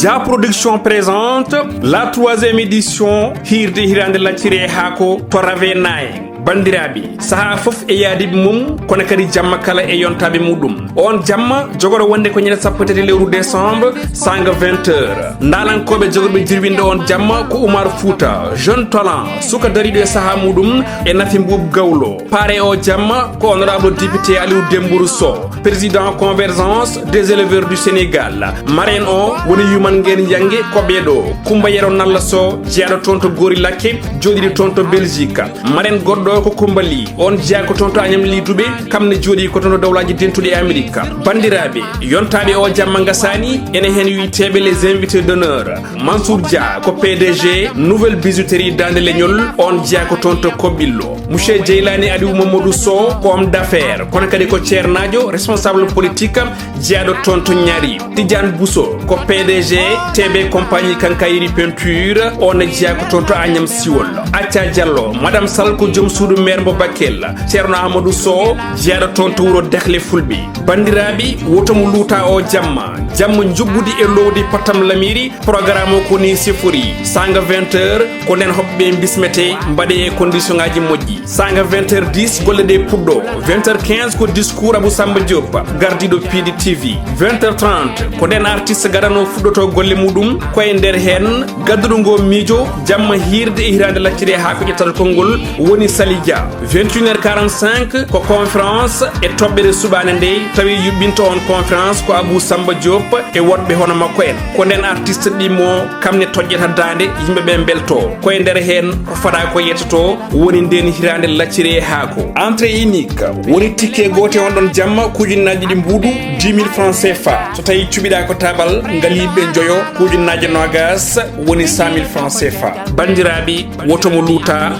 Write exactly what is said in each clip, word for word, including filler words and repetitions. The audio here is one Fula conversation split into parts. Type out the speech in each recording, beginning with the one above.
Da Production présente la troisième édition Hirde Hirande Lacciri e Haako to Ravenaye. Bandiraɓe, saha fof e yaadiɓe mum, kono kadi jamma kala e yontaɓe muɗum. On jamma jogoro wonde ko ñande sappo tati lewru décembre, sanga vingt heures. Ndalankoɓe jogorɓe jirwinde on jamma ko Oumar Fouta, jeune talent, suka dariɗo e saha muɗum, e Nafi Mbuub Gawlo. Pare o jamma ko honorable député Aliou Dembourou Sow, président Convergence des éleveurs du Sénégal. Marraine o woni Yuman Ngeen Yange, ko ɓeɗo: Kumba Yero Nalla Sow, jeyaɗo toon to Gori Lakke, joɗiɗo toon to Belgique. Marraine goɗɗo ko Kumba Ly, on jeya ko toon to Agnam Ly Toubé, kam ne joɗi ko toon to Dawlaji Dentuɗi e Amérique. Bandiraɓe, yontaɓe o jamma gasani, ene hen wiyteɓe les invités d'honneur. Mansour Dia ko P D G Nouvelle Bijouterie Dande Leñol, on jeya ko toon to Kobillo. Monsieur Jeylani Aliou Mamadou Sow ko homme d'affaires, kono kadi ko ceernajo, responsable politique, jeyaɗo toon to Ñaari. Tidiane Bousso ko P D G T B Compagnie Quincaillerie Peinture, on ne jeya ko toon to Agnam Siwol. Acca Diallo, Madame Sall ko joom suudu maire mo Bakel. Ceerno Amadou Sow, jeyaɗo toon to wuro Dahle Fulɓe. Bandiraɓe, woto mo luuta o jamma. Jamma njuɓɓudi e lowdi Patam Lamiri, programme o ko ni sifori. Sanga vingt heures, ko nden hoɓɓe bismete, mbaɗe e condition ngaji moƴƴi. Sanga vingt heures dix, golle ɗe puɗɗo. Vingt heures quinze ko discours Abou Samba Diop, gardiɗo P D T V. Vingt heures trente, ko nden artiste gadano fuɗɗoto golle muɗum, ko e nder hen gadduɗo ngo miijo, jamma hirde e hirande lacciri e haako ƴettata konngol woni Sali Dia. Vingt et une heures quarante-cinq ko conférence e toɓɓere suɓaande nde, tawi yuɓɓinto on conférence ko Abou Samba Diop e woɗɓe hono makko en. Ko nden artiste ɗimmo, kam ne toƴƴata daande, yimɓe ɓe mbelto. Ko e nder heen ko fada ko yettoto, woni nden hiraande lacciri e haako. Entrée unique, woni ticket goote on ɗon jamma, ko ujunnaaji ɗiɗi mbuuɗu, dix mille francs C F A. So tawi cuɓiɗaa ko tabal, ngaliiɓe njoyo, ko ujunnaaje noogas, woni cent mille francs C F A. Banndiraaɓe, woto mo luuta,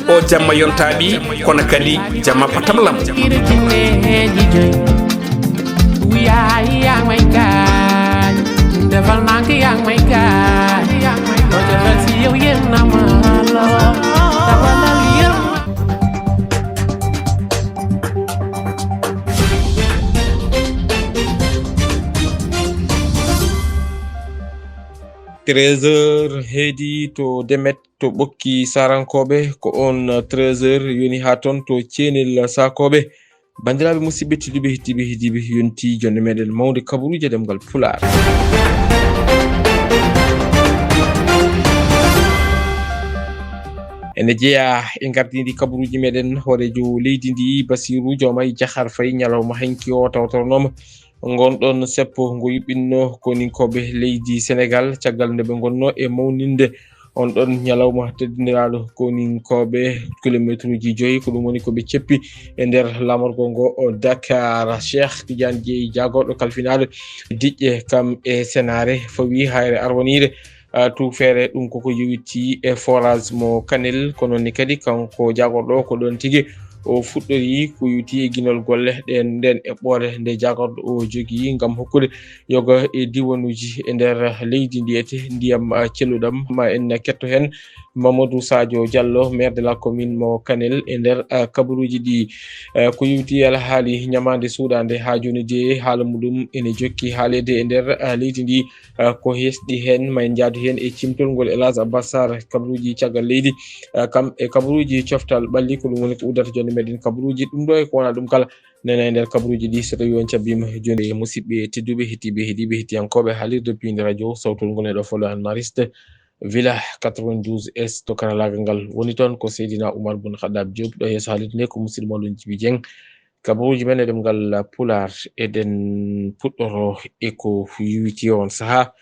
o jamma yontaaɓi, kono kadi jamma patam lam. Treize heures heedi to Demet, to Ɓokki Sarankoɓe, ko on treize heures yoni ha ton to Ceenel Sakoɓe. Bandiraɓe musidɓe tedduɓe, heddiɓe, heediɓe, yonti jonde meɗen mawde kabaruji e ɗemgal Pulaar. Ene jeeya e gardidi kabaruji meɗen, hoorejo leydi ndi, Basiru Jomay Jahar Fay, ñalawma hanki o tawtoronoma ngon ɗon seppo ngo yuɓɓinno koninkoɓe leydi Senegal, caggal nde ɓe ngonno e mawninde on ɗon ñalawma teddindiraaɗo koninkoɓe kilomeetruji joyi, ko ɗum woni ko ɓe ceppi e nder lamorgo ngo o Dakar. Cheikh Tidiane Dieye, jagorɗo kalfinaaɗo diƴƴe kam e senaare, fawi hayre arwaniire, ah, tuufeere, ɗum koko yowiti e forage mo Kanel, ko noon ni kadi kanko jagorɗo o ko ɗon tigi o fuɗɗori ko yowiti e ginol golle ɗen, nden eɓɓoore nde jagorɗo o jogi ngam hokkude yoga e diwanuji e nder leydi ndi, ete ndiyam, ah, celluɗam. Ma en ketto hen Mamadou Sadio Diallo, maire de la commune mo Kanel, e nder, ah, kabaruji ɗi, ah, ko yowiti e alhaali ñamaande suuɗaande ha joni de haala muɗum ene jokki haaleede e nder, ah, leydi ndi. Ah, ko hesɗi hen, ma en njaadu hen e cimtol ngol El Hadj Abbas Sarr, kabaruji caggal leydi, ah, kam e kabaruji coftal ɓalli, ko ɗum woni ko uddata jonde meɗen kabaruji. Ɗum ɗo e ko wona ɗum kala nana e nder kabaruji ɗi, so tawi on cabbima joni. E musidɓe tedduɓe, hettiɓe, heɗiɓe, hettiyankoɓe haalirde piindi radio sawtol ngol e ɗo Folo Anne Mariste, Villa quatre-vingt-douze S to karallagal ngal. Woni toon ko Seydina Oumar Boun Khaddab Diop, ɗo yeeso haalirde nde ko musidɗo moɗon Djiby Dieng. Kabaruji men e ɗemngal Pulaar, eɗen puɗɗoro e ko yuwiti on saha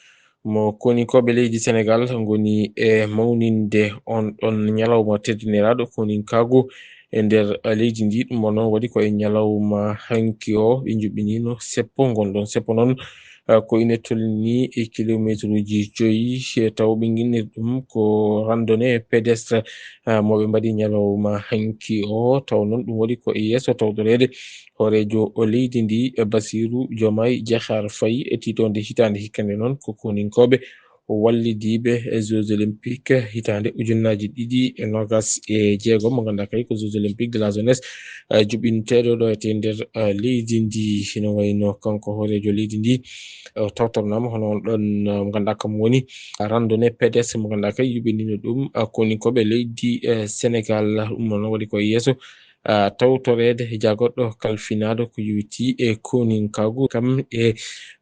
mo koninkoɓe leydi Senegal ngoni e mawninde on ɗon ñalawma teddiniraaɗo koninkaagu e nder leydi ndi. Ɗum o noon waɗi ko e ñalawma hanki o ɓe njuɓɓinino seppo. Ngon ɗon seppo noon, ah, ko ine tolni e kilomeetruji joyi, e taw ɓe nginniri ɗum ko randonnée pédestre, ah, mo ɓe mbaɗi ñalawma hanki o. Taw noon ɗum waɗi ko e yeeso tawtoreede hooreejo o leydi ndi, e Basiru Jomay Jahar Fay, e tiitoonde hitaande hikkande noon ko koninkooɓe wallidiiɓe e Jeux Olympiques hitaande ujunnaaji ɗiɗi e noogas e jeegom, mo ngannduɗaa kay ko Jeux Olympiques de la jeunesse, eh, juɓɓinteeɗo ɗo e nder, eh, leydi ndi. Hino wayno kanko hooreejo leydi ndi, eh, o tawtornaama hono on ɗon, eh, mo ngannduɗaa kam woni randonnée pédestre mo ngannduɗaa kay yuɓɓinino ɗum, eh, koninkooɓe leydi, eh, Sénégal. Ɗum noon waɗi ko e yeeso, ah, tawtoreede jagorɗo kalfinaaɗo ko yowitii e koninkaagu, kam e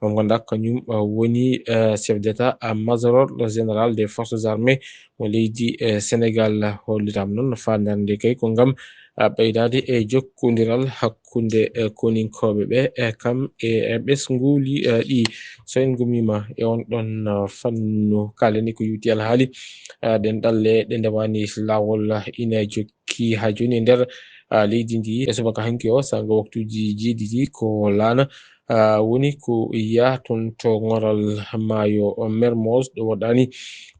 mo ngannduɗaa kañum, ah, woni, ah, chef d'état, ah, major général des forces armées mo leydi, eh, Sénégal. Hollitaama noon no faandaare nde kay ko ngam, ah, ɓeydaade e jokkondiral hakkunde, eh, koninkooɓe ɓe, eh, kam e, eh, ɓesnguuli, eh, ɗi. So en ngumiima e on ɗon, ah, fannu, kaaleni ko yowitii alhaali, ah, ɗenɗalle ɗe ndewaani laawol, ah, ina jokki ki haa jooni e nder, ah, leydi ndi. E subaka hanki o, saanga waktuuji jeeɗiɗi, ko laana, ah, woni ko yaa toon to ŋoral maayo Mermoz, ɗo woɗɗaani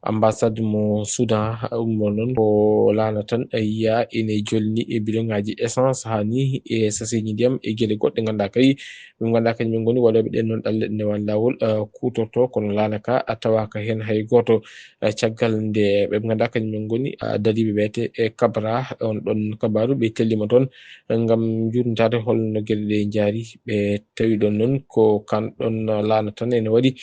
ambassade mo Soudan. Ɗum ɗon noon ko laana tan yaa ene jolni e bidoŋaaji essence, haa ni e saseeji ndiyam e geɗe goɗɗe, ngannduɗaa kay, ɓe ngannduɗaa kañum en ngoni waɗooɓe ɗeen noon ɗalle ɗe ndewaani laawol, ah, kuutorto, kono laana ka, ah, tawaaka heen hay gooto. Eh, caggal nde ɓe ngannduɗaa kañum en ngoni, ah, dadiiɓe ɓe te e Kabra, on ɗon kabaaru ɓe tellima toon ngam jurnitaade holno geɗe ɗe njaari. Ɓe tawi ɗon noon ko kan ɗon laana tan ene waɗi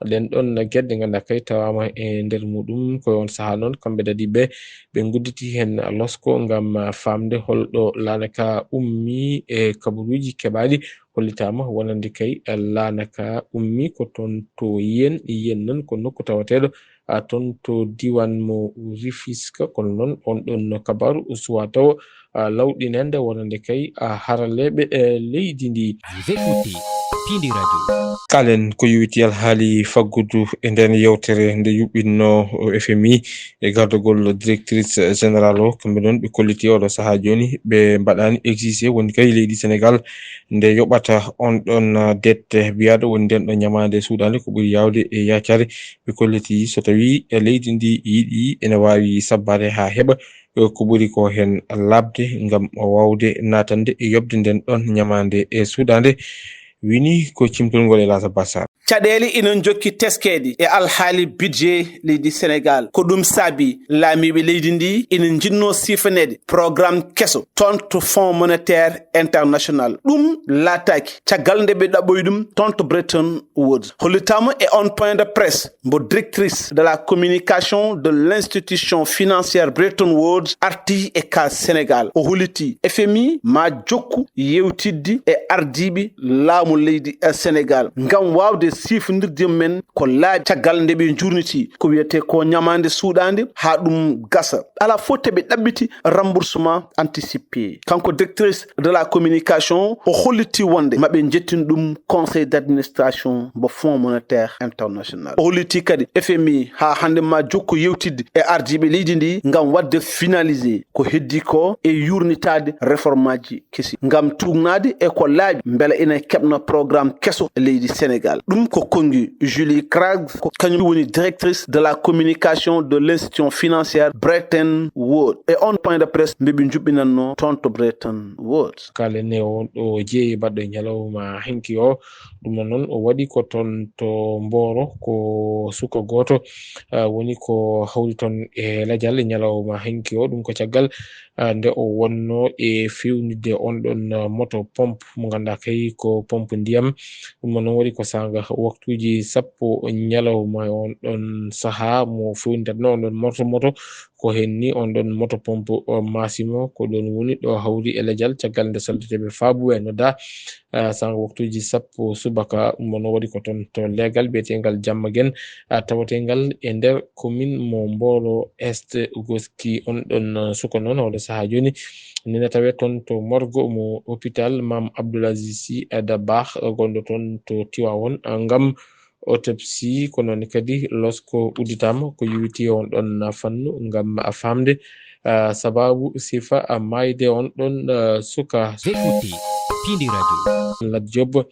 ɗen ɗon geɗe ɗe ngannduɗaa kay tawaama e nder muɗum. Ko e on sahaa noon kamɓe dadiiɓe ɓe ngudditi heen losko ngam, ah, faamde holɗo laana ka ummi e kabaruuji keɓaaɗi. Hollitaama wonande kay, eh, laana ka ummi ko toon to Yen, Yen noon ko nokku tawateeɗo, ah, toon to diiwaan mo Rufisque. Kono noon on ɗon kabaaru suwaa tawo, ah, lawɗinande wonande kay, ah, haraleeɓe, eh, leydi ndi. Vous écoutez Pindi Radio. Kaalen ko yowitii alhaali faggudu e nden yewtere nde yuɓɓinno F M I e gardagol directrice générale o. Kamɓe noon ɓe kolliti oɗo sahaa jooni ɓe mbaɗaani exigé woni kay leydi Sénégal nde yoɓata on ɗon, ah, dette biyaaɗo woni nden ɗon ñamaande suuɗaande ko ɓuri yaawde e yaacaare. Ɓe kolliti so tawii e leydi ndi yiɗi ene waawi sabbaade haa heɓa, eh, ko ɓuri ko heen laaɓde ngam waawde naatande e yoɓde nden ɗon ñamaande e suuɗaande. Wini ko cimtol ngol e Laasa Bassar. Caɗeele ina njokki teskeede e alhaali budget leydi Sénégal. Ko ɗum saabi laamiiɓe leydi ndi ina njinnoo sifaneede programme keso toon to Fonds Monétaire International. Ɗum laataaki caggal nde ɓe ɗaɓɓoyi ɗum toon to Bretton Woods. Hollitaama e on point de presse mbo directrice de la communication de l'institution financière Bretton Woods arti e ka Sénégal. O holliti F M I ma jokku yewtidde e ardiiɓe laamu leydi, eh, Sénégal ngam waawde sifondirde men ko laaɓi caggal nde ɓe njurniti ko wiyetee ko ñamaande suuɗaande haa ɗum gasa. Alaa fof te ɓe ɗaɓɓiti remboursement anticipé. Kanko directrice de la communication o holliti wonde ma ɓe njettin ɗum conseil d'administration mbo Fonds Monétaire International. O holliti kadi F M I haa hannde ma jokku yewtidde e ardiiɓe leydi ndi ngam waɗde finalisé ko heddi ko e yurnitaade réformeaji kesi ngam tuugnaade e ko laaɓi mbela ina keɓna programme keso leydi Sénégal. Ɗum ko konngi Julie Craig, ko kañum woni directrice de la communication de l'institution financière Bretton Woods. E on point de presse mbe ɓe njuɓɓinannoo toon to Bretton Woods. Kaalen e on ɗo jeeyi baɗɗo e ñalawma hanki o. Ɗum noon o waɗi ko toon to Mboro, ko suka gooto, ah, woni ko hawri toon e lajal e ñalawma hanki o. Ɗum ko caggal, ah, nde o wonno e fewnitde on ɗon, ah, moto pompe mo ngannduɗaa kay ko pompe ndiyam. Ɗum noon waɗi ko saanga waktuuji sappo ñalawma e on ɗon sahaa mo fewnitatno on ɗon morso moto. Ko heen ni on ɗon moto pompe o maasimo ko ɗon woni ɗo hawri e lajal caggal nde soldateeɓe faabu e nodda, ah, saanga waktuuji sappo subaka. Ɗum noon waɗi ko toon to leegal biyeteegal Jammagen, ah, tawateengal e nder commune mo Mboro Est Goski. On ɗon, ah, suka noon oɗo sahaa jooni nena tawee toon to morgue mo hôpital Maam Abdoul Aziz Sy Dabakh, ah, gonɗo toon to Tiwaawoon, ah, ngam autopsie, ko noon kadi losko udditaama ko yowitii on ɗon fannu ngam faamde, ah, sabaabu sifa, ah, maayde on ɗon, ah, suka. Vous écoutez Pindi Radio. Lat Diop,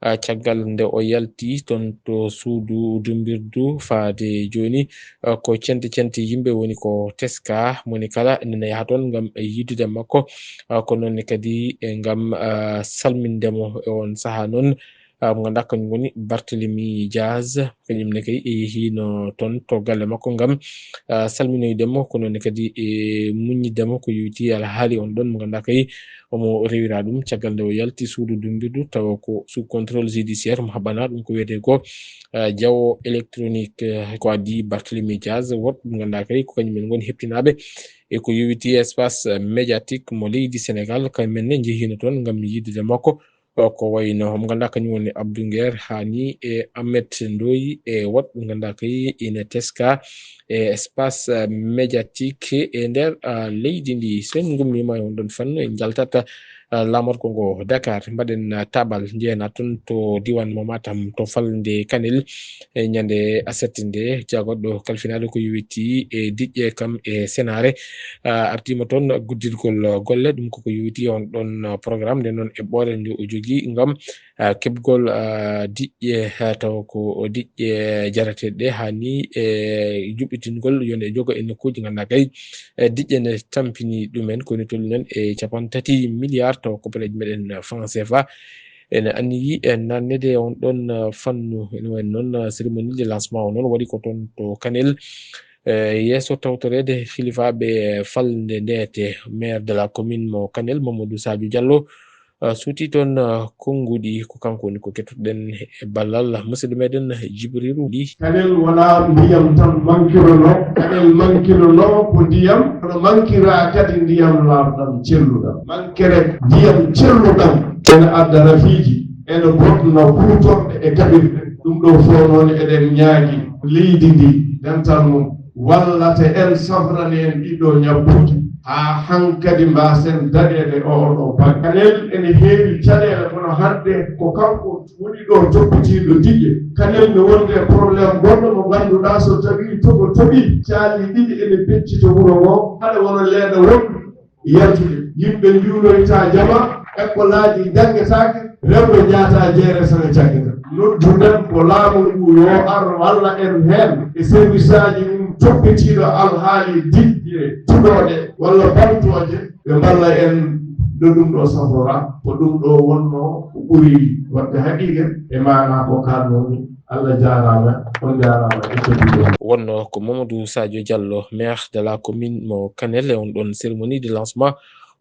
ah, caggal nde o yalti toon to suudu dummbirdu faade jooni, ah, ko cente cente yimɓe woni ko teska, moni kala nena yaha toon ngam yiddude makko, ah, ko noon kadi e ngam, ah, salminde mo e on sahaa noon. ah, mo ngannduɗaa kañum woni Barthélemy Diaz. Kañum ne kay e yehiino toon to galle makko ngam, ah, salminoyde mo, kono ne kadi e muññidde mo ko yowiti alhaali on ɗon mo ngannduɗaa kay omo rewira ɗum caggal nde o yalti suudu dumbirdu tawa ko sous contrôle judiciaire mo haɓɓana ɗum ko wiyetee ko, ah, jawo électronique, eh, ko adii Barthélemy Diaz, woɗɓe mo ngannduɗaa kay ko kañum en ngoni heɓtinaaɓe e ko yowiti espace médiatique mo leydi Sénégal, kañum en ne njehiino toon ngam yiddude makko. O ko wayno mo ngannduɗaa kañum woni Abdou Nguer Hani e Ahmed Ndoye e woɗɓe ngannduɗaa kay ina teska e espace, eh, médiatique e nder, ah, leydi ndi. So en ngummiima e on ɗon fannu, en njaltat, ah, laamorgo ngo Dakar. Mbaɗen, ah, taaɓal njeyanaa toon to diiwaan mo Matam, to falnde Kanel, e ñande aset nde, jagorɗo kalfinaaɗo ko yowiti e diƴƴe kam e senaare, ah, artiima toon guddirgol golle, ɗum koko yowiti on ɗon, ah, programme, nden noon eɓɓoore nde o jogii ngam, ah, keɓgol, ah, diƴƴe, ah, tawa ko diƴƴe jarateeɗe ɗe haa ni e juɓɓitingol yo nde jogo e nokkuuji ngannduɗaa kay, eh, diƴƴe ne tampini ɗumen, ko woni tolni noon e capanɗe tati milliards tawa ko peleeji meɗen franc C F A. Ene anniyi e nannude on ɗon, eh, fannu. Ene wayi noon, eh, cérémonie de lancement o noon waɗi ko toon to Kanel. Eh, yeeso tawtoreede hilifaaɓe falnde ndeete, maire de la commune mo Kanel, Mamadou Sadio Diallo, eh, suuti toon, eh, konnguɗi. Ko kanko woni ko kettuɗen e ballal musidɗo meɗen Jibrilu Ly. Kanel wonaa ndiyam tan mankirono, Kanel mankirono ko ndiyam, kono mankira kadi ndiyam laaɓɗam celluɗam. Mankere ndiyam celluɗam ene adda rafiiji, ene bonna huutorɗe e kaɓirɗe. Ɗum ɗo fof noon eɗen ñaagi leydi ndi, dental mum, wallata en, safrana en ɗiɗo ñabbuuji, haa hankadi mbaasen daɗeede oo ɗo bannge. Kanel ene heewi caɗeele, kono hannde ko kanko woni ɗo toppitiiɗo diƴƴe. Kanel ne wonde problème goɗɗo mo ngannduɗaa, so tawii toɓo toɓii, caali ɗiɗi ene pecci to wuro ngo, haɗa wona leeɗa wonɗo yaltude. Yimɓe njuuloyta jama, ekkolaaji njanngetaake, rewɓe njaata jeere sene cakkita. Nodduɗen ko laamu ngu yo ar walla en heen e serviceaaji mum toppitiiɗo alhaali diƴƴe tuɗooɗe walla baltooje, ɓe mballa en no ɗum ɗo safrora. Ko ɗum ɗo wonno ko ɓuri waɗde haqiiqa e maanaa ko kaalnomi. Allah jaaraama, on jaaraama e keɗiiɗo. Wonno ko Mamadou Sadio Diallo, maire de la commune mo Kanel, e on ɗon cérémonie de lancement.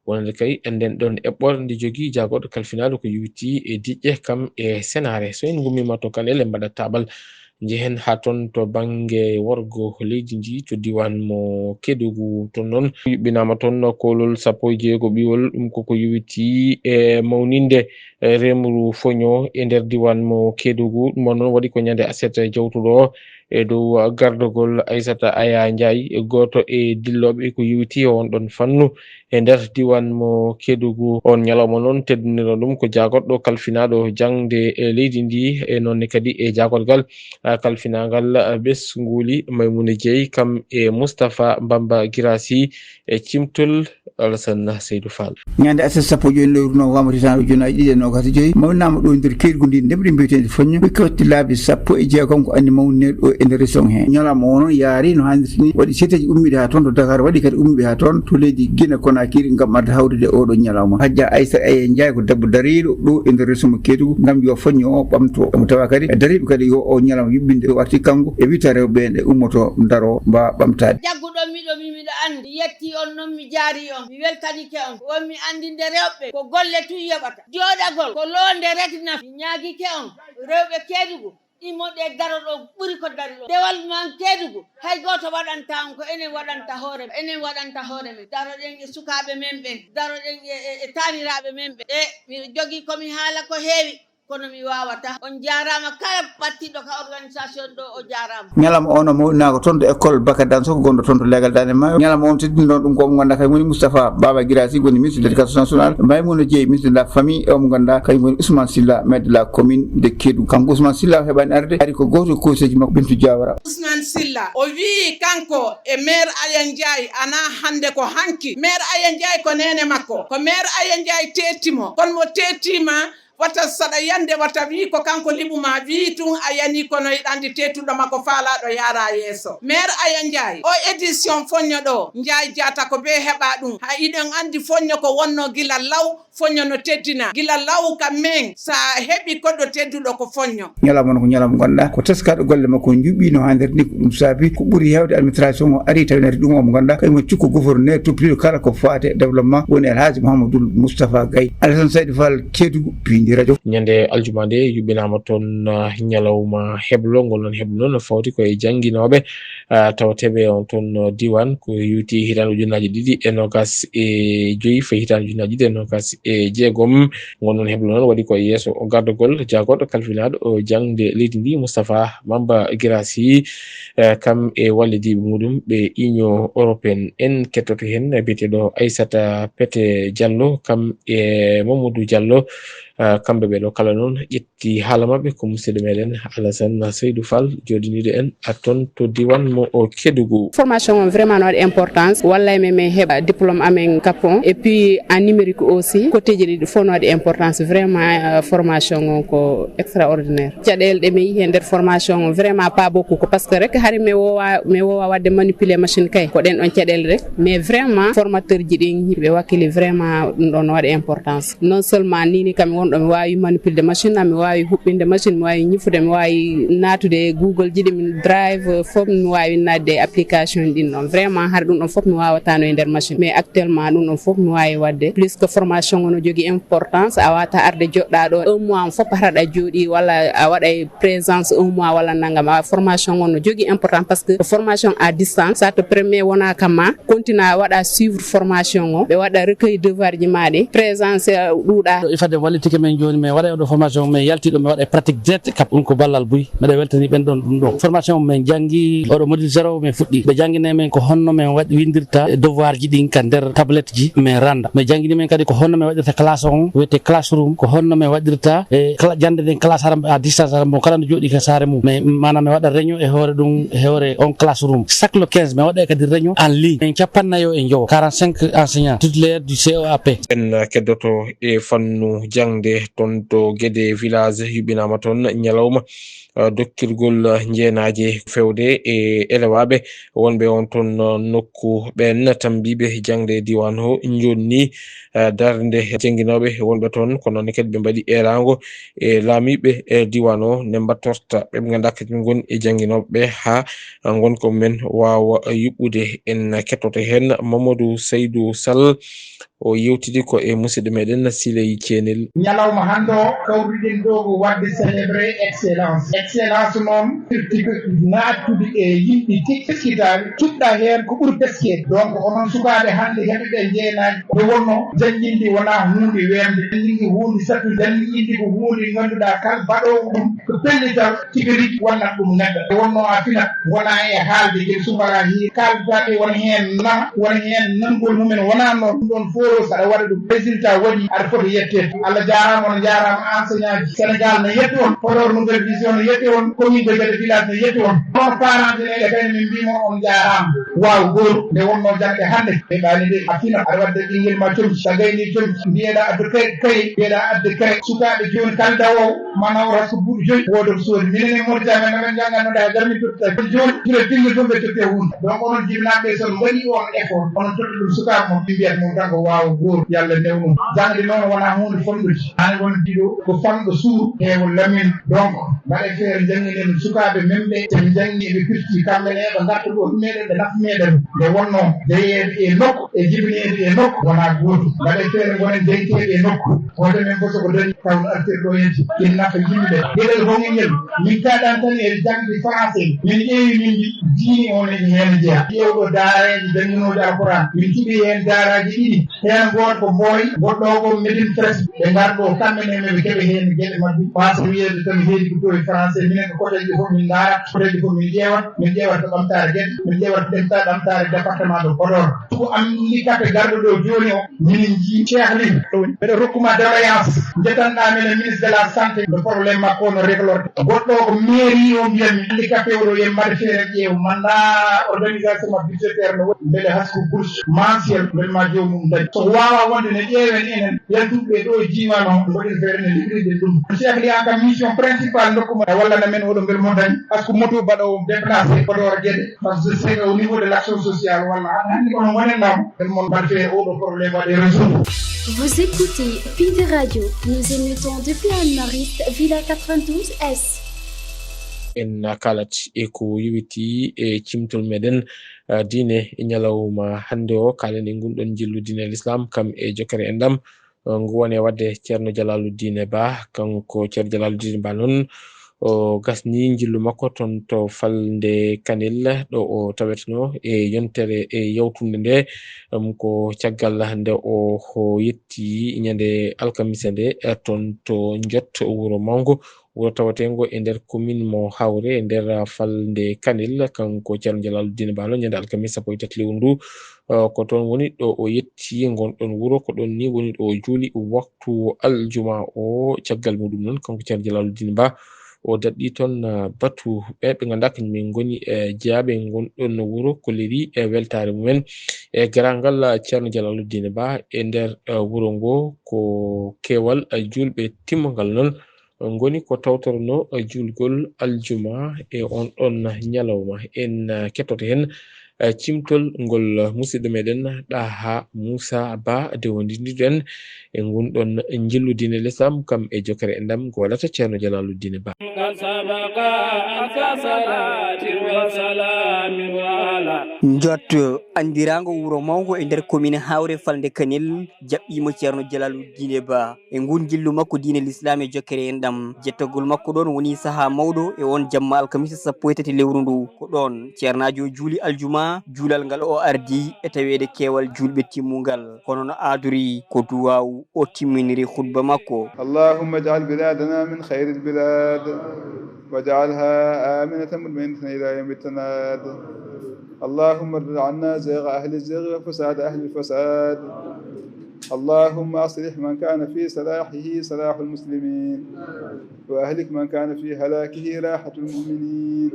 Wonande kay, enɗen ɗon eɓɓoore nde jogii jagorɗo kalfinaaɗo ko yowiti e diƴƴe kam e senaare. So en ngummiima to Kanel, en mbaɗat taaɓal, njehen haa toon to bannge worgo leydi ndi, to diiwaan mo Kédougou. Toon noon, yuɓɓinaama toon koolol sappo e jeego ɓiwol, ɗum koko yowiti e mawninde, e remru foño e nder diiwaan mo Kédougou. Ɗum noon waɗi ko ñande aset jawtuɗo e dow gardagol Aissata Aya Ndiaye, gooto e dillooɓe ko yowiti e on ɗon fannu e nder diiwaan mo Kédougou. On ñalawma noon teddinirno ɗum ko jagorɗo kalfinaaɗo jaŋde e leydi ndi, e noon ne kadi e jagorgal, ah, kalfinaagal, ah, ɓesnguuli, Maimouna Dieye, kam e Moustapha Bamba Guirassy e cimtol Alassane Seydou Fall. Ñande aset sappo e joy lewru novembre hitaande ujunaaji ɗiɗi e noogaas e joy, mawninaama ɗo e nder Kédougou ndi ndemri mbiyeteende Foñño, ɓe kawti laabi sappo e jeegom ko anni mawnine ɗo e nder région he. Ñalawma o noon yaari no haanirta ni, waɗi seedeeji ummiiɗi haa toon to Dakar, waɗi kadi ummiiɓe haa toon to leydi Guinée Conakry ngam adda hawride oɗo ñalawma. Hajja Aissa Aya Ndiaye ko debbo dariiɗo ɗo e nder région mo Kédougou ngam yo Foñño o ɓamto. Omo tawa kadi e dariiɓe kadi yo o ñalawma yuɓɓinde o arti kanko e witta rewɓe nde ummoto daro mbawa ɓamtaade. Jagguɗon miɗo mi miɗo anndi. Mi yetti on noon, mi jaari on, mi weltanike on. Wonmi anndinde rewɓe ko golle tun yoɓata. Jooɗagol ko loonde rek nafi. Mi ñaagike on, rewɓe Keedugu, immoɗe daro ɗo ɓuri ko dari ɗo. Dewal man Keedugu, hay gooto waɗanta on ko enen waɗanta hoore, enen waɗanta hoore men. Daroɗen e sukaaɓe men ɓen, daroɗen e, e, e taaniraaɓe men ɓen. E miɗo jogii ko mi haala ko heewi. Kono mi waawata. On jaaraama kala ɓattiɗo ka organisation ɗo, o jaaraama. Ñalawma o no mawninaa ko toon to école Baka Dansoko gonɗo toon to leegal Daande Maayo. Ñalawma o no teddinoo ɗum ko mo ngannduɗaa kañum woni Moustapha Baba Guirassy, woni ministre de l'éducation nationale. Maimouna Dieye, ministre de la famille, e o mo ngannduɗaa kañum woni Ousmane Sylla, maire de la commune de Kédougou. Kanko Ousmane Sylla o heɓaani arde, ari ko gooto e conseiller ji makko, Bintou Diawara. Ousmane Sylla, o wiyi kanko e maire Aya Ndiaye, ana hannde ko hanki. Maire Aya Ndiaye ko neene makko. Ko maire Aya Ndiaye teetti mo. Kono mo teettiima, Wata saɗa yande, wata wii ko kanko liɓu ma wii tun a yani, kono hiɗa andi teetuɗo ma ko faalaaɗo yaara yeeso. Mère Aya Njaay, o édition foñño ɗo, Njaay Jaata ko bee heɓa ɗum. Ha hiɗen andi foñño ko wonno gila law, foñño no teddina. Gila law ka men, sa heɓi koɗo tedduɗo ko foñño. Ñalawma no ko ñalawma gonɗa, ko teskaɗo golle makko juɓɓi no hannirta ni, ko ɗum saabi ko ɓuri heewde administration o ari tawi nati ɗum omo gonɗa, kañum woni cukko gouverneur toppitiiɗo kala ko faati e développement, woni Alhaji Mouhamadoul Moustapha Gaye. Alassane Saydou Fall, Kédougou, Pindi Radio. Ñande aljuma nde yuɓɓinaama toon, ah, ñalawma heblo, ngol noon heblo noon no fawti ko e jannginooɓe, ah, tawateeɓe on toon, ah, diiwaan ko yowiti hitaande ujunnaaji ɗiɗi e noogaas e joyi, fayi hitaande ujunnaaji ɗiɗi e noogaas e jeegom. Ngol noon heblo noon waɗi ko e yeeso o gardagol jaagorɗo kalfinaaɗo o jaŋde leydi ndi, Moustapha Mamba Guirassy, eh, kam e wallidiiɓe muɗum ɓe Union Européenne. En kettoto heen biyeteeɗo Aissata Pete Diallo, kam e Mamadou Diallo, eh, kamɓe ɓe ɗo kala noon ƴetti haala maɓɓe ko musidɗo meɗen Alassane Seydou Fall, jooɗiniiɗo en a toon to diiwaan mo o Kédougou. Formation on vraiment no waɗi importance, wallay men, men heɓa diplôme amen kapon, et puis en numérique aussi, côtéji ɗiɗi fof no waɗi importance. Vraiment, euh, formation on ko extraordinaire. Caɗeele ɗe mi yii e nder formation on, vraiment pas beaucoup, ko parce que rek hari mi woowa, mi woowa waɗde manipuler machine kay, ko ɗen ɗon caɗeele rek. Mais vraiment, formateur ji ɗin, ɓe wakkili vraiment, ɗum ɗon no waɗi importance. Non seulement ni, ni kam wonɗo mi waawi manipuler machine am, mi waawi huɓɓinde machine, mi waawi ñifude, mi waawi naatude e Google ji ɗi, mi Drive, fof mi waawi naatde e application ɗin ɗon. Vraiment, har ɗum ɗon fof mi waawatano e nder machine. Mais actuellement, ɗum ɗon fof mi waawi waɗde. Plus que formation on no jogii importance, a waawata arde joɗɗa ɗo un mois on fof, hara aɗa jooɗi, walla a waɗay présence un mois walla nangam, a formation on no jogii important parce que formation à distance, ça te permet wona kama continue a waɗa suivre formation o, ɓe waɗa recueil devoir ji ma ɗi, présence, euh, ɗuuɗa. Il fadde wallitike men jooni, men waɗa oɗo formation, men yalti ɗo, men waɗa pratique direct, kap ɗum ko ballal buy. Mbeɗa weltani ɓen ɗon ɗum ɗo. Formation men janngi oɗo module zéro men fuɗɗi. Ɓe janngine men ko honno men waɗ-, windirta e devoir ji ɗin ka nder tablette ji, men randa. Ɓe janngini men kadi ko honno men waɗirta classe on, wiyete classroom, ko honno men waɗirta e cla-, jannde nden classe haram à distance haram, bon, kala no jooɗi ka saare mum. Mais maanaam men waɗa réunion e hoore ɗum, e hoore on classroom. Chaque le quinze, men waɗa kadi réunion en ligne. En capannayo e njowo, quarante-cinq enseignants, titulaires du C E A P. En keddoto e fannu jaŋde toon to Gede village, yuɓɓinaama toon ñalawma, eh, dokkirgol, eh, njeenaaje fewde e elewaaɓe wonɓe on toon, eh, nokku. Ɓeen tambiiɓe jaŋde e diiwaan o njonni, eh, darnde jannginooɓe wonɓe toon, ko noon kadi ɓe mbaɗi eeraango e laamiiɓe e diiwaan o ne mbattorta ɓe ɓe ngannduɗaa kañum ngoni e jannginooɓe ɓe haa ngonka mumen waawa yuɓɓude. En kettoto heen Mamadou Seydou Sall, o yewtidi ko e musidɗo meɗen Siley Ceenel. Ñalawma hannde o, kawruɗen ɗo ko waɗde célébrer excellence. Excellence noon firti ko naattude e yimɓe teskitaaɓe, cuɗɗa heen ko ɓuri teskeede. Donc, onon sukaaɓe hannde heɓuɓe njeenaaji, nde wonno jannginde wonaa huunde weemde, jannginde huunde sattude, jannginde ko huunde ngannduɗaa kala baɗoowo ɗum ko pellital tigi rigi wonnat ɗum neɗɗo. Nde wonno a finat, wona e haalde, gila subaka hii, kaalduɗaa ɗe wona heen nama, wona heen nangol mumen, wonaa noon. Ɗum ɗon fof, so aɗa waɗa ɗum, résultat waɗi, aɗa foti yetteede. Allah jaaraama, on njaaraama, enseignant ji Sénégal no yetti on, Podor Nouvelle Vision no yetti on, commune de Guédé village no yetti on. Hono parent ji leyɗe kay, min mbiima on njaaraama. Waaw, gooto, nde wonnoo jaŋde hannde, ɓe ɓaali de, a finat, aɗa waɗde ɓinngel ma comci, so a gaynii comci, mbiyeɗaa addu kay, kay, mbiyeɗaa adde kay. Sukaaɓe jooni kala dawoowo, manawra ko buuɗi joyi, wooda ko soodi. Minen e Mauritanie, men, no men njanngatnoo ɗaa, jarmin tottata. Kono jooni, gila pinndi fof ɓe totti e huunde. Donc, onon jibinaaɓe ɓe, so on mbaɗii on effort, onon totta ɗum sukaaɓe mon, ɓe mbiyat mon tan ko waawa goor, Yalla newnu. Jaŋde noon wonaa huunde fonɗude. Haa won ɗiɗo ko fanɗo suur, heewo lamin. Donc, mbaɗe feere njannginen sukaaɓe men ɓe, ɓe njanngi, ɓe pirti, kamɓe ne ɓe ngarta ɗo meɗen, ɓe nafa meɗen. Nde wonnoo jeyeede e nokku, e jibineede e nokku, wonaa gootum. Mbaɗe feere ngonen jeyteeɓe e nokku. Hoto men fof so ko dañi taw no artir ɗo yenti, ina nafa yimɓe. Geɗel hongel ngel, min kaɗan tan e jaŋde français, min ƴeewi min mbi, diine o ne heen jeya. Ƴeewɗo daareeji jannginooji Alquran, min cuɓi heen daaraaji ɗiɗi, heen gooto ko Mboy, goɗɗo o ko Médine Presque. Ɓe ngar ɗo kamɓe ne, ɓe keɓa heen geɗe maɓɓe. Waasa wiyeede tan heedi ko ɗo e français, minen ko koteeje fof min ndaara, koteeje fof min ƴeewat, min ƴeewat ko ɓamtaare Geɗe, min ƴeewat ɗemta-, ɓamtaare département de Podor. Ko handicapé garɗo ɗo jooni o, minen njii Cheikh Ly. Mbeɗa rokkuma doléance. Njetanɗa men e ministre de la santé, no problème makko no réglorde. Goɗɗo o ko mairie o mbiyatmi, handicapé o ɗo, yen mbaɗa feere ƴeew, manda organisation ma budgétaire no waɗi. Mbele hasko bourse mensuel, mbele ma joomum dañ. So Wawa wonde ne ƴeewen enen yaltuɓe ɗo e diiwaan o, mboɗen feere ne liggirde ɗum. Cheikh Liya kam mission principale ndokkuma e wallana men oɗo mbel mo dañi, parce que moto baɗowo déplacé Podor Guédé, parce que c'est au niveau de l'action sociale walla an hannde kono gonen laam, mbel mon mbaɗ fee oɗo problème waɗe résoudre. Vous écoutez Pinde Radio, nous émettons depuis Anne-Mariste, Villa quatre-vingt-douze S. En kalat e ko yowiti e cimtol meɗen, ah, diine e ñalawma hannde o, kaalen e ngun ɗon njillu diine l'islam kam e jokkere enɗam, ah, ngu woni e waɗde Ceerno Jalaaluddin Ba. Kanko Ceerno Jalaaluddin Ba noon, o gasni njillu makko toon to falnde Kanel, ɗo o taweteno e yontere e yawtunde nde, um, ko caggal nde o, o yetti ñande alkamisa nde, eh, toon to Njot wuro mawngo, wuro tawateengo e nder commune mo Hawre, e nder falnde Kanel. Kanko Ceerno Jalaaluddin Ba noon, ñande alkamisa sappo e tati lewru ndu, eh, ko toon woni ɗo o yetti ngon ɗon wuro, ko ɗon ni woni ɗo o juuli waktu aljuma o. Caggal muɗum noon, kanko Ceerno Jalaaluddin Ba, o daɗɗi toon, eh, batu ɓe, ɓe ngannduɗaa kañum en ngoni, eh, jeyaaɓe ngon ɗon wuro, kolliri e weltaare mumen e garaangal, eh, Ceerno Jalaaluddin Ba e nder, eh, wuro ngo. Ko keewal, eh, juulɓe timmungal noon ngoni ko tawtoronoo, eh, juulgol aljuma e on ɗon ñalawma. En, eh, kettoto heen, eh, cimtol ngol, eh, musidɗo meɗen Ɗaha Muusa Ba, nde wondidiɗen e ngun ɗon njillu diine l'islam kam e jokkere enɗam, ko wallata Ceerno Jalaaluddin Ba. Njot, anndiraango wuro mawngo e nder commune Hawre falnde Kanel, jaɓɓiima Ceerno Jalaaluddin Ba. E ngun njillu makko diine l'islam e jokkere enɗam, jettagol makko ɗon woni sahaa mawɗo e on jamma alkamisa sappo e tati lewru ndu. Ko ɗon ceernaajo juuli aljuma, juulal ngal o ardi e taweede keewal juulɓe timmungal. Kono no aadori ko duwaawu, o timminiri khutba makko. اللهم اجعل بلادنا من خير البلاد، واجعلها آمنة مطمئنة إلى يوم التناد. اللهم ارض عنا زيغ أهل الزيغ وفساد أهل الفساد. اللهم أصلح من كان في صلاحه صلاح المسلمين، وأهلك من كان في هلاكه راحة المؤمنين.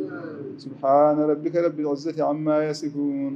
سبحان ربك رب العزة عما يصفون،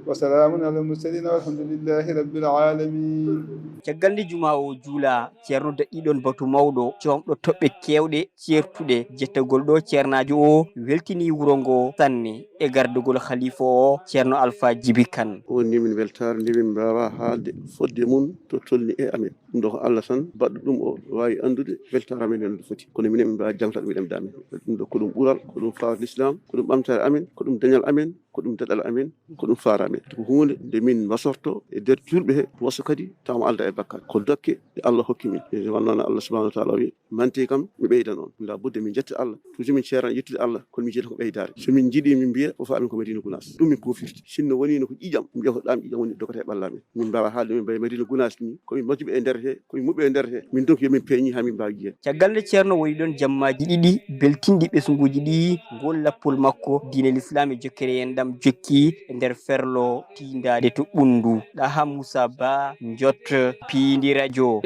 وسلام على المرسلين والحمد لله رب العالمين. Caggal nde juma o juula, Ceerno daɗɗi ɗon batu mawɗo, coomɗo toɓɓe keewɗe, ceertuɗe. Jettagol ɗo ceernaajo o weltini wuro ngo sanne e gardugol khalifa o, Ceerno Alfa Jibi Kan. O woni min weltaare nde min mbaawa haalde fodde mum to tolni e amen. Ɗum ɗo ko Allah tan baɗɗo ɗum, o waawi anndude weltaare amen no foti. Kono minen min mbaawa jangtaade ɗum e ɗemɗe amen. Ɗum ɗo ko ɗum ɓural, ko ɗum faawde l'islam, ko ɗum ɓamtaare amen, ko ɗum dañal amen, ko ɗum daɗal amen, ko ɗum faara amen. Ko huunde nde min wasorto e nder juulɓe he, waso kadi tawa mo alda e bakkat. Ko dokke ɗe Allah hokki min. E wonno no Allah subhanahu wa taala wi, "Mante kam, mi ɓeydan on." Ɗum la budde min jetta Allah. Toujours min ceerani yettude Allah, kono min jetta ko ɓeydaare. So min njiɗi min mbiya, o fa amin ko Madina Gunaas. Ɗum min kofirti. Sinno woni no ko ƴiƴam, mbiya ko ɗam ƴiƴam woni dogata e ɓalla amen. Min mbaawa haalde min mbaɗa Madina Gunaas ni, ko min moƴƴuɓe e nder he, ko min muɓɓe e nder he. Min donki yo min peeñi haa min mbaawi yiyeede. Caggal nde Ceerno woni ɗon jammaaji ɗiɗi beltinɗi ɓesnguuji ɗi, ngol lappol makko diine l'islam e jokkere en ɗam jokki e nder ferlo tiindaade to ɓunndu. Ɗaha Muusa Ba, Njot, Piindi Radio.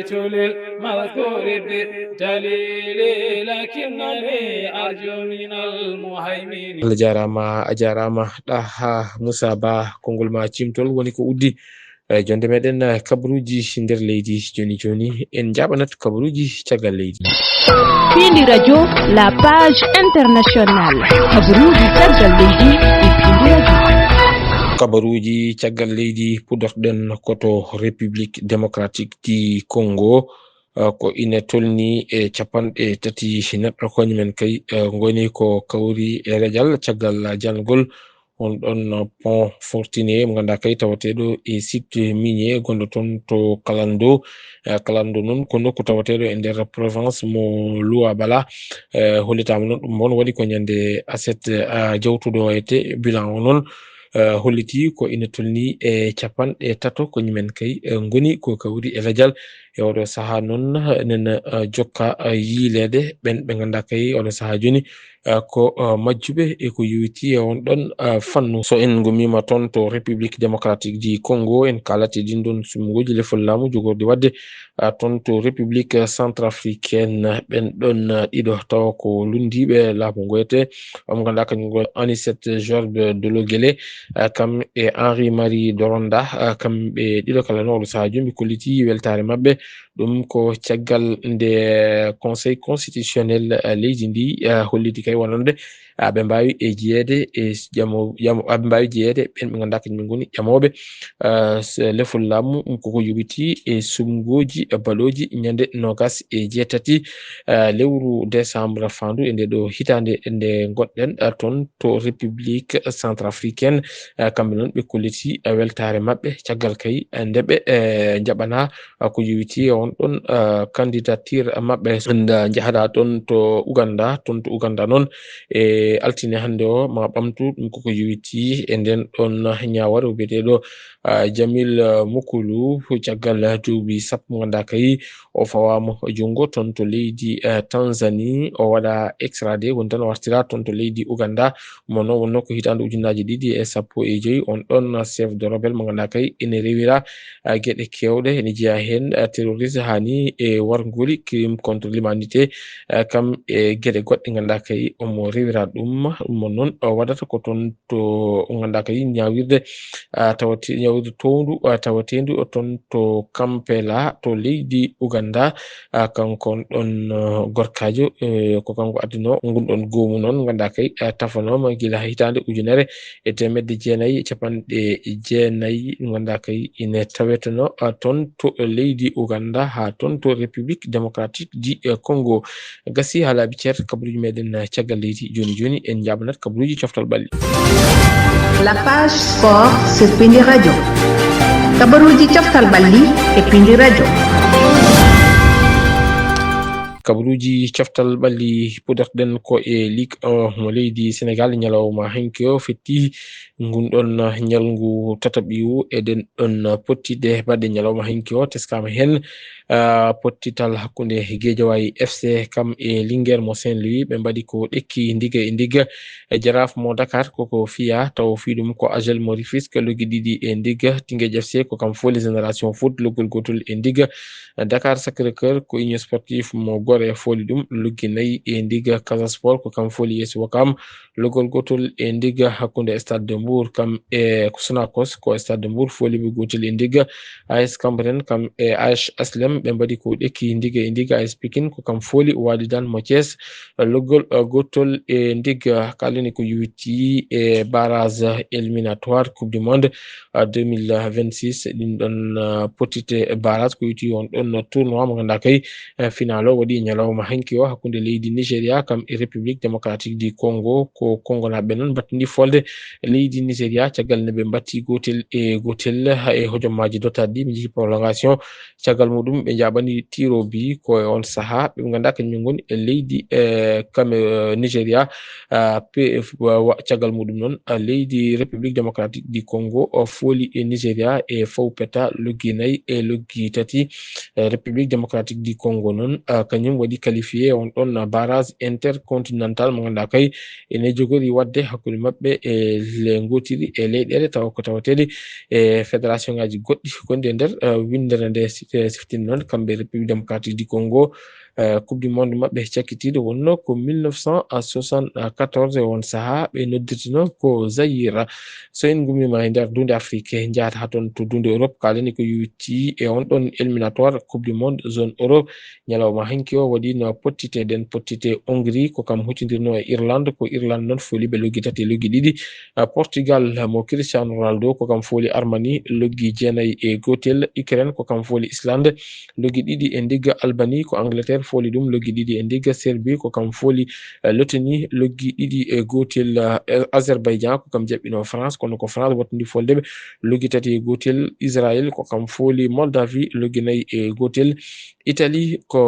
Allah jaaraama, a jaaraama, Ɗaha Muusa Ba, konngol ma cimtol woni ko uddi. Eh, jonde meɗen, eh, kabaruuji nder leydi. Jooni jooni, en njaaɓanat kabaruuji caggal leydi. Piindi Radio, la page internationale. Kabaruuji caggal leydi e Piindi Radio. Kabaruuji caggal leydi, puɗɗorɗen ko to République Démocratique du Congo. Eh, ko ine tolni e capanɗe tati neɗɗo, kañumen kay, eh, ngoni ko kawri e rejal caggal jangol on ɗon pont Fortuné, mo ngannduɗaa kay tawateeɗo e site minier gonɗo toon to Kalando. Eh, Kalando noon ko nokku tawateeɗo e nder province mo Luabala. Eh, hollitaama noon ɗum noon waɗi ko ñande aset, eh, jawtuɗo o ete bilan o noon, eh, holliti ko ina tolni e capanɗe tato kañumen kay, eh, ngoni ko kawri e lajal E oɗo sahaa noon, enen, eh, jokka, eh, yiileede ɓen ɓe ngannduɗaa kay oɗo sahaa jooni, eh, ko, eh, majjuɓe e ko yowitii e on ɗon, eh, fannu. So en ngummiima toon to République Démocratique du Congo, en kaalate ɗin ɗon sumngooji lefol laamu jogorɗi waɗde, eh, toon to République Centrafricaine, ɓen ɗon, eh, ɗiɗo tawa ko lunndiiɓe laamu ngo etee, on ngannduɗaa kañum ngo Anicet Jorb Dologele, eh, kam e Henri Marie Doronda, eh, kamɓe ɗiɗo kala noon oɗo sahaa jooni ɓe kollitii weltaare maɓɓe. Ɗum ko caggal nde Conseil constitutionnel, eh, leydi ndi, eh, holliti kay wonande, eh, aɓe mbaawi e jeyeede e s-, jamo-, jamo-, aɓe mbaawi jeyeede ɓen ɓe ngannduɗaa kañum ngoni ƴamooɓe, eh, s-, lefol laamu, ɗum koko yowitii e sumngooji, eh, baɗooji ñande noogas e jeetati, eh, lewru décembre faandu e nde ɗo hitaande nde ngonɗen, eh, toon to République Centrafricaine. Eh, kamɓe noon ɓe kollitii, eh, weltaare maɓɓe caggal kay, eh, nde ɓe, eh, njaɓanaa, eh, ko yowitii e on ɗon, eh, candidature maɓɓe. Nda njahaɗaa toon to Uganda, toon to Uganda noon e altine hannde o ma ɓamtu ɗum koko yowitii e nden ɗon ñaawore o biyeteeɗo, eh, Jamil, eh, Mukulu, caggal duuɓi sappo ngannduɗaa kay o fawaama junngo toon to leydi, eh, Tanzanie, o waɗa extradé, woni tan o wartira toon to leydi Uganda. Mo noon wonnoo ko hitaande ujunnaaji ɗiɗi e sappo e joy, on ɗon chef de rebelle mo ngannduɗaa kay ene rewira, ah, geɗe keewɗe, ene jeyaa heen, ah, terrorisme, haa ni e warngoli, crime contre l'humanité, ah, kam e geɗe goɗɗe ngannduɗaa kay omo rewira ɗum. Ɗum mo noon o waɗata ko toon to ngannduɗaa kay ñaawirde, ah, tawate-, ñaawirde towndu, ah, tawateendu toon to Kampela, to leydi Uganda. Ah, kanko on ɗon, ah, gorkaajo, eh, ko kanko addino ngun ɗon goomu noon, ngannduɗaa kay, ah, tafanooma gila hitaande ujunere e teemedde jeenayi e capanɗe jeenayi, ngannduɗaa kay ine taweteno, ah, toon to leydi Uganda haa toon to République Démocratique du, eh, Congo. Gasi haa laaɓi cer, kabaruuji meɗen, eh, caggal leydi. Jooni jooni, en njaabanat kabaruuji coftal ɓalli. La page sport sur Pindi Radio. Kabaruuji coftal ɓalli e Pindi Radio. Kabaruuji coftal ɓalli puɗorɗen ko e Ligue un mo leydi Senegal, ñalawma hanki o fetti ngun ɗon ñalngu tataɓiwu. Eɗen ɗon pottide baɗe ñalawma hanki o, teskaama heen, ah, pottital hakkunde Guédiawaye F C kam e Linguère mo Saint-Louis. Ɓe mbaɗi ko ɗekki ndiga e ndiga. E Jaraaf mo Dakar koko fiya, taw fii ɗum ko Agel mo Rufisque, loggi ɗiɗi e ndiga. Teungueth F C ko kam fooli Génération Foot, loggol gootol e ndiga. Dakar Sacré-Cœur ko Union Sportive mo Gorée fooli ɗum, loggi nayi e ndiga. Casa Sport ko kam fooli A S Ouakam, loggol gootol e ndiga. Hakkunde Stade de Mbour kam e Sonacos, ko Stade de Mbour fooli ɓe gootel e ndiga. A S Cambérène kam e A S H L M ɓe mbaɗi ko ɗekki ndiga e ndiga. A S Pikine ko kam fooli Walidan mo Thiès, loggol, eh, gootol e ndiga. Kaalɗen ko yowitii e barrage éliminatoire Coupe du Monde, eh, deux mille vingt-six. Ɗin ɗon, eh, pottite barrage ko yowitii on ɗon tournoi mo ngannduɗaa kay, eh, final o waɗi e ñalawma hanki o hakkunde leydi Nigeria kam e République Démocratique du Congo. Ko Congonaaɓe noon mbattindi folde leydi Nigeria caggal nde ɓe mbatti gootel e gootel, ha e hojommaaji dottaɗi ɗi, ɓe njehi prolongation. Caggal muɗum ɓe njaɓani tiro bi ko e on saha. Ɓe ngannduɗaa kañum ngoni e leydi, eh, Came-, eh, Nigeria, ah, P F, wa-, wa-, caggal muɗum noon, ah, leydi République Démocratique du Congo, o fooli e Nigeria e fawpeta loggi nayi e loggi tati. Eh, République Démocratique du Congo noon, ah, kañum waɗi qualifié on ɗon barrage intercontinental mo ngannduɗaa kay ene jogori waɗde hakkunde maɓɓe e le-, ngootiri e leyɗeele tawa ko tawateeɗe e fédération ngaji goɗɗi gonɗi e nder, eh, winndere nde si-, eh, siftini noon kamɓe République Démocratique du Congo, eh, Coupe du Monde maɓɓe cakkitiiɗo wonnoo ko mille neuf cent soixante-quatorze, e on saha ɓe noddirtino ko Zaïre. So en ngummiima e nder duunde Afrique, njahata haa toon to duunde Europe, kaalɗen ko yowitii e on ɗon éliminatoire Coupe du Monde zone Europe. Ñalawma hanki o waɗiino pottite, ɗen pottite Hongrie ko kam huccindirno e Irlande, ko Irlande noon fooli ɓe loggi tati e loggi ɗiɗi. Ah, Portugal mo Cristiano Ronaldo ko kam fooli Armani loggi jeenayi e gootel. Ukraine ko kam fooli Islande loggi ɗiɗi e ndigga. Albanie ko Angleterre fooli ɗum loggi ɗiɗi e ndigga. Serbie ko kam fooli, eh, Lettonie loggi ɗiɗi e gootel. Eh, Azerbaïdjan ko kam jaɓɓino France, kono ko France wattindi folde ɓe loggi tati e gootel. Israël ko kam fooli Moldavie loggi nayi e gootel. Italie ko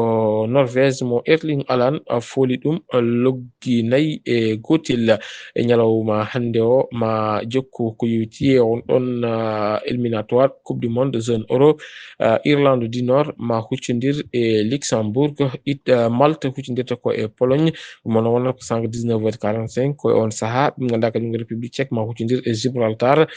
Norvège mo Erling Haaland, ah, fooli ɗum, ah, loggi nayi e gootel. E ñalawma hannde o, ma jokku ko yowiti e on ɗon, ah, éliminatoire Coupe du Monde zone euro. Ah, Irlande du Nord ma huccondir e Luxembourg. It-, ah, Malte huccondirta ko e Pologne. Ɗum noon wonata ko cent dix-neuf heures quarante-cinq. Ko e on sahaa, ɓe ngannduɗaa kañum République Tchèque ma huccondir e Gibraltar.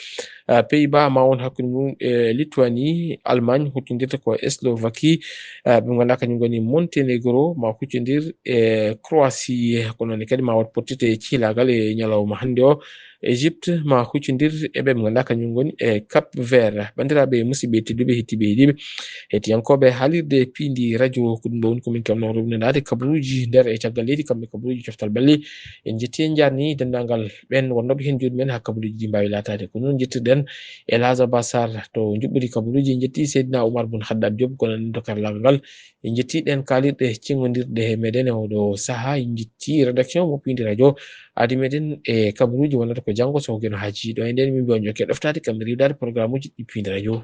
Ah, Pays-Bas ma won hakkunde mum e Lituanie. Allemagne huccondirta ko e Slovaquie. Ah, ɓe ngannduɗaa kañum ngoni Montenegro ma huccondir e Croatie. Ko noon kadi ma waɗ pottirde e cihlagal e ñalawma hannde o. Égypte ma huccondir e ɓe ɓe ngannduɗaa kañum ngoni e Cap Vert. Banndiraaɓe, musidɓe tedduɓe, hettooɓe, heɗiiɓe, heɗiyankooɓe haalirde Piindi Radio, ko ɗum ɗo woni ko min keɓnoo rewnindaade kabaruuji nder e caggal leydi, kamɓe kabaruuji coftal balli. En njetti, en njaarni denndaangal ɓeen wonnooɓe heen jooni men haa kabaruuji ɗi mbaawi laataade. Ko noon njettirɗen El Hadj Abbas Sarr to njuɓɓudi kabaruuji. En njetti Seydina Oumar Boun Khattab Diop, ko nan to karallaagal ngal. En njetti ɗeen kaalirɗe ceŋondirɗe e meɗen e oɗo sahaa. En njetti rédaction mo Piindi Radio, aadi meɗen e kabaruuji wonata ko janngo so ko geno haaji. Ɗo e ndeen min mbiya on jokke ɗoftaade, kamɓe riiwdaade programme uji ɗi Piindi Radio.